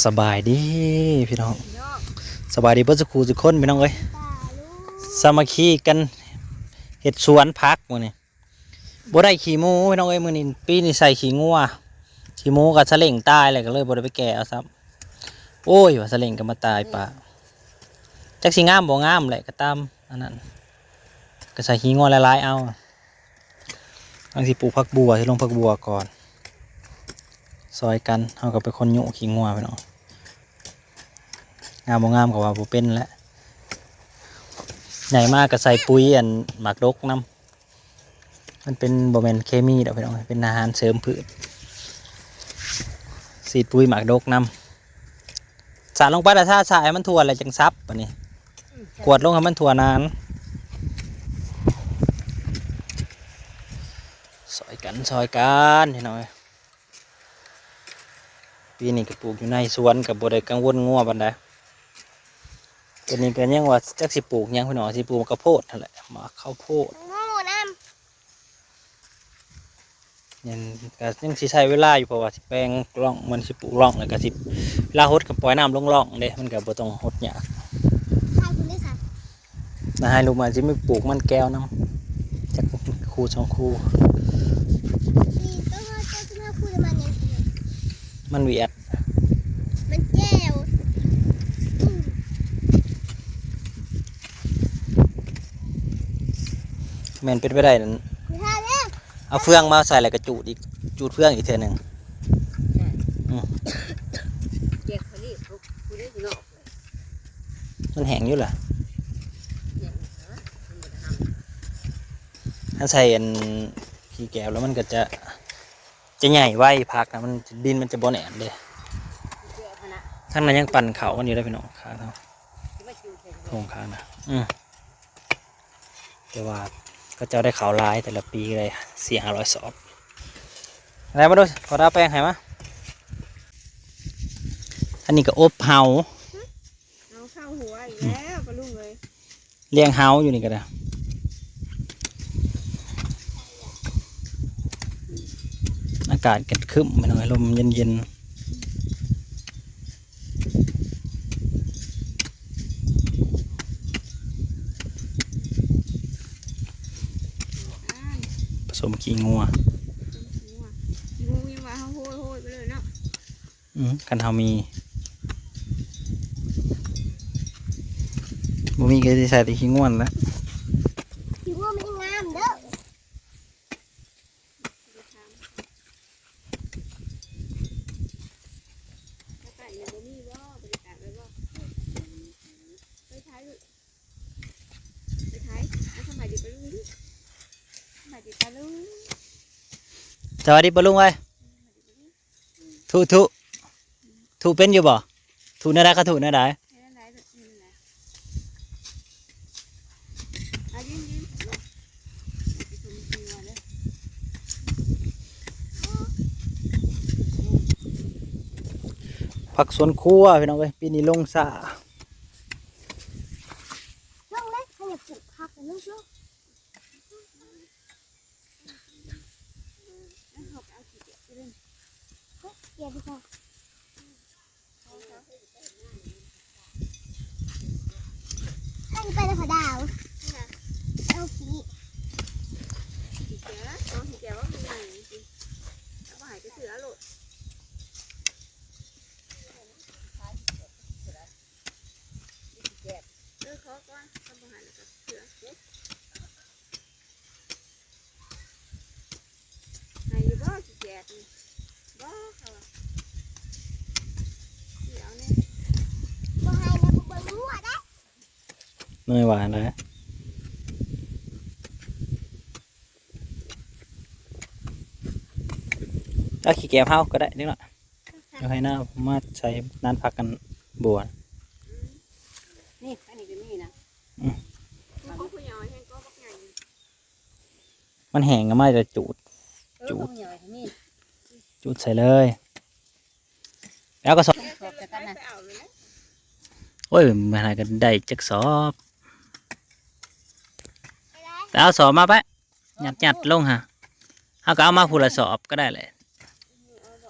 ສະບາຍດີພີ່ນ້ອງ ສະບາຍດີເບິດສູ່ຄູ່ສູ່ຄົນພີ່ນ້ອງເອີຍ ສາມັກຄີກັນເຮັດສວນຜັກມື້ນີ້ ບໍ່ໄດ້ຂີ້ໝູພີ່ນ້ອງເອີຍ ມື້ນີ້ ປີນີ້ໃສ່ຂີ້ງົວ ຂີ້ໝູກໍສະເຫຼັ້ງຕາຍແລ້ວ ກໍເລີຍບໍ່ໄດ້ໄປແກ່ເອົາຊ້ຳ ໂອ້ຍ ວ່າສະເຫຼັ້ງກໍມາຕາຍປະ ຈັກຊິງາມບໍ່ງາມແຫຼະ ກໍຕາມອັນນັ້ນ ກໍໃສ່ຂີ້ງົວຫຼາຍໆເອົາ. ກຳລັງຊິປູກຜັກບົ່ວ ຊິລົງຜັກບົ່ວກ່ອນ ຊ່ອຍກັນ ເຮົາກໍເປັນຄົນຍຸຂີ້ງົວພີ່ນ້ອງ ງາມບໍ່ງາມກໍວ່າບໍ່ເປັນແຫຼະ ໃຫຍ່ມາກໍໃສ່ປຸ໋ຍອັນໝາກດົກນຳ ມັນເປັນ ບໍ່ແມ່ນເຄມີດອກພີ່ນ້ອງ ເປັນອາຫານເສີມພືດ ສີດປຸ໋ຍໝາກດົກນຳ ສາດລົງໄປແລ້ວ ຖ້າສາດໃຫ້ມັນທົ່ວແລ້ວຈັ່ງສັບ ບາດນີ້ ກວດລົງໃຫ້ມັນທົ່ວໜານ ຊ່ອຍກັນ ຊ່ອຍກັນພີ່ນ້ອງເອີຍ ປີນີ້ກໍປູກຢູ່ໃນສວນ ກໍບໍ່ໄດ້ກັງວົນງົວປານໃດ ຕອນນີ້ກໍຍັງວ່າຈັກຊິປູກຫຍັງພີ່ນ້ອງ ຊິປູກໝາກເຂົ້າໂພດຫັ້ນແຫຼະ ໝາກເຂົ້າໂພດ ໝູນຳ ຍັງ ກໍຍັງຊິໃຊ້ເວລາຢູ່ ເພາະວ່າຊິແປງຮ່ອງ ມັນຊິປູກຮ່ອງ ແລ້ວກໍຊິ ເວລາຫົດກໍປ່ອຍນ້ຳລົງຮ່ອງເດ້ ມັນກໍບໍ່ຕ້ອງຫົດຍາກ ໃຊ້ພຸ້ນເດ້ຊັ້ນ ນາໃຫ້ລູກມາຊິມີປູກມັນແກ້ວນຳ ຈັກຄູ່ສອງຄູ່ ນີ້ ໂຕເຮົາ ໂຕເຮົາຄູ້ມັນຫຍັງ ມັນຫວຽດ ມັນແກ້ວ ອືມ ແມ່ນເປັນໄປໄດ້ນັ້ນ ເອົາເຟືອງມາໃສ່ແລ້ວກໍຈູດອີກ ຈູດເຟືອງອີກເທື່ອໜຶ່ງ ອືມ ແຈກເຂົານີ້ ຜູ້ໃດຊິເນາະ ມັນແຫ້ງຢູ່ລະ ຄັນໃສ່ອັນຂີ້ແກບແລ້ວມັນກໍຈະ ຈະໃຫຍ່ໄວ ຜັກນະ ມັນ ດິນມັນຈະບໍ່ແໜ້ນເດ້ ທາງນັ້ນຍັງປັ່ນເຂົ້າກັນຢູ່ເດ້ພີ່ນ້ອງ ຂ້າງເຮົາ ທົ່ງຂ້າງນະ ອືມ ແຕ່ວ່າເຂົາເຈົ້າໄດ້ເຂົ້າຫຼາຍ ແຕ່ລະປີໄດ້ສີ່ຫ້າຮ້ອຍສອບ ໄດ້ມາດູ ຂໍດາວແປງໃຫ້ມາ ອັນນີ້ກໍອົບເຫົາ ເອົາເຂົ້າຫົວອີກແລ້ວ ອືມ ປ້າລຸງເອີຍ ລ້ຽງເຫົາຢູ່ນີ້ກໍໄດ້ ອາກາດກໍຄຶ້ມ ພີ່ນ້ອງ ລົມເຢັນໆ ຜະສົມຂີ້ງົວ ຂີ້ງົວ ຂີ້ງົວຍັງວ່າເຮົາໂຮຍໆໄປເລີຍເນາະ. ອືມ ຄັນເຮົາມີ ບໍ່ມີກໍຊິໃສ່ແຕ່ຂີ້ງ່ວນແຫຼະ ຂີ້ງ່ວນມັນງາມເດີ ໄປຖ່າຍ ໄປຖ່າຍລູກ ໄປຖ່າຍ ສະບາຍດີປ້າລຸງ ສະບາຍດີປ້າລຸງ ສະບາຍດີປ້າລຸງເອີຍ. ທຸ ທຸ ທຸເປັນຢູ່ບໍ່? ທຸແນວໃດ? ເຂົາທຸແນວໃດ? ຜັກສວນຄົວພີ່ນ້ອງເອີຍ ປີນີ້ລົງຊ້າ ລົງເລີຍ ເຂົາຢາກປູກຜັກ ລົງ ລົງ. ໃຫ້ຢູ່ບໍ່ຂີ້ແກດນີ້? ບໍ່ ເຂົາວ່າ ຊິເອົາແນ່ ບໍ່ໃຫ້ແລ້ວ ບໍ່ເບິ່ງຫົວໄດ້ ເມື່ອຍວ່າແລ້ວ ເອົາຂີ້ແກດເຮົາກໍໄດ້ເດັກນ້ອຍ ເອົາໃຫ້ນ້າມາໃສ່ນານຜັກກັນບົວ ນີ້ ອັນນີ້ກໍມີນະ ອືມ ຂອງຜູ້ໃຫຍ່ແຮງກໍບັກໃຫຍ່ ມັນແຫ້ງກໍມາຈະຈູດ ເອີ ຈູດ ຂອງຫຍ້ອຍກໍມີ ຈູດໃສ່ເລີຍ ແລ້ວກໍສອບ ສອບໃສ່ກັນນະ ໂອ້ຍ ມາໃຫ້ກໍໄດ້ຈັກສອບ ແລ້ວເອົາສອບມາໄປ ຍັດໆລົງຫາ ເຮົາກໍເອົາມາຜູ້ລະສອບກໍໄດ້ແຫຼະ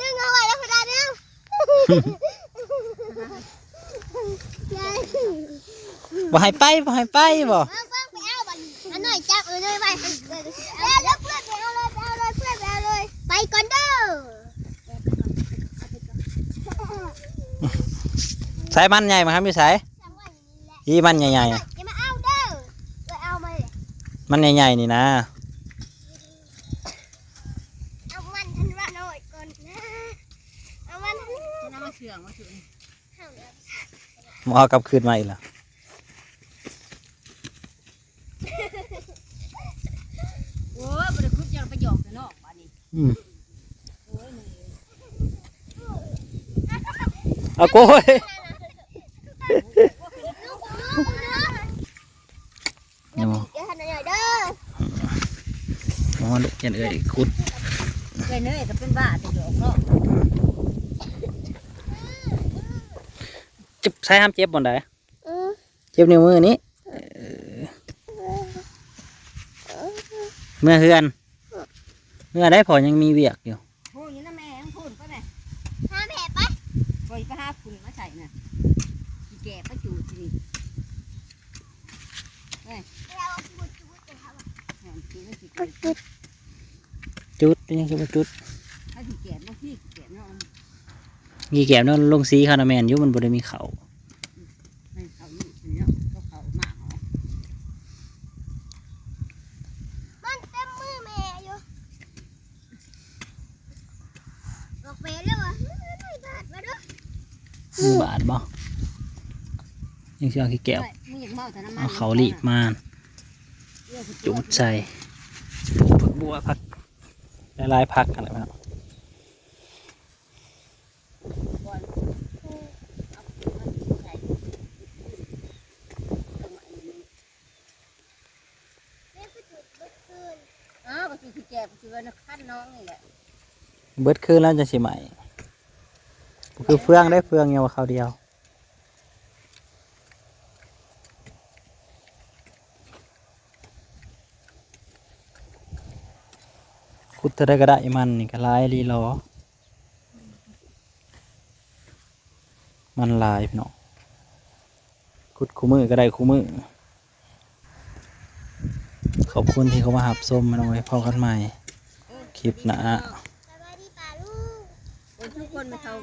ດຶງເອົາໄວ້ແລ້ວ ບໍ່ໃຫ້ໄປ ບໍ່ໃຫ້ໄປບໍ່? ເບິ່ງ ເບິ່ງ ໄປເອົາບັດນີ້ ອັນນ້ອຍຈັບ ເອີ ນ້ອຍໄວ້ ເອົາເລີຍ ເພື່ອນ ໄປເອົາເລີຍ ໄປເອົາເລີຍ ເພື່ອນ ໄປເອົາເລີຍ ໄປກ່ອນເດີ້. ໃສມັນໃຫຍ່ ມາຫາຢູ່ໃສ? ອີມັນໃຫຍ່ໆ ຢ່າມາເອົາເດີ້ ເອີ ເອົາມາເລີຍ ມັນໃຫຍ່ໆນີ້ນະ ເອົາມັນອັນວ່ານ້ອຍກ່ອນນະ ເອົາມັນ ຈະນຳມາເຊື່ອງມາເຊື່ອງ ມາເອົາກັບຄືນມາອີກແລ້ວ. ໂອ້ຍ ບໍ່ໄດ້ຂຸດ ຈະໄປຫຍອກແຕ່ນອກບາດນີ້ ອືມ ໂອ້ຍ ເອົາໂກຍ ເອົາມາລູກ ຢ້ານເອື້ອຍຂຸດ ເອື້ອຍກໍເປັນບ້າແຕ່ຫຍອກເນາະ ອືມ ເຈັບ ໃສຫາເຈັບບ່ອນໃດ? ອືມ ເຈັບນິ້ວມືນີ້ ເອີ ເມືອເຮືອນ ເມືອໄດ້ ພໍ່ຍັງມີວຽກຢູ່ ໂອ້ຍ ຢູ່ນຳແມ່ ພຸ້ນໄປແມ່ ຫາແມ່ໄປ ຂ້ອຍໄປຫາຝຸ່ນມາໃສ່ນະ ບໍ່ຈຸດ ຈຸດ ເປັນຫຍັງຄືບໍ່ຈຸດ? ຖ້າຊິແກະບໍ່ຄືຊິແກະເນາະ ຂີ້ແກະເນາະ ລົງສີເຂົານະ ແມ່ນຢູ່ ມັນບໍ່ໄດ້ມີເຂົ້າ ແມ່ນເຂົ້າຢູ່ເນາະ ເຂົາເຂົ້າມາເນາະ ມັນເຕັມມືແມ່ຢູ່. ບອກແມ່ເລີຍວ່າ ເອີ ມັນບາດມາເດີ້ ມັນບາດບໍ່? ຍັງຊິເອົາຂີ້ແກະ ເອີຍ ມຶງຢາກເມົາແຕ່ນ້ຳມັນ ເອົາເຂົ້າລີບມາ ເອີຍ ຈູດໃສ່ ປູກຜັກບົວ ຜັກ ຫຼາຍໆ ຜັກຫັ້ນແຫຼະເນາະ. ອ້າວ ກໍຊິຂີ້ແກະ ກໍຊິໄວ້ໃນຄັນນ້ອງນີ້ແຫຼະ ເບິດຄືນແລ້ວຈັ່ງຊິໄໝ້ ບໍ່ຄືເຟືອງເດ້ ເຟືອງຍັງວ່າຄາວດຽວ ຂຸດເທົ່າໃດກໍໄດ້ ມັນນີ້ກໍຫຼາຍອີ່ຫຼີຫຼໍ. ມັນຫຼາຍພີ່ນ້ອງ ຂຸດຄູ່ມື້ກໍໄດ້ຄູ່ມື້. ຂອບຄຸນທີ່ເຂົ້າມາຮັບຊົມພີ່ນ້ອງເອີຍ ພໍ້ກັນໃໝ່ຄລິບໜ້າ. ສະບາຍດີປ້າລຸງ ໂອ້ຍ ທຸກຄົນມາເຂົ້າ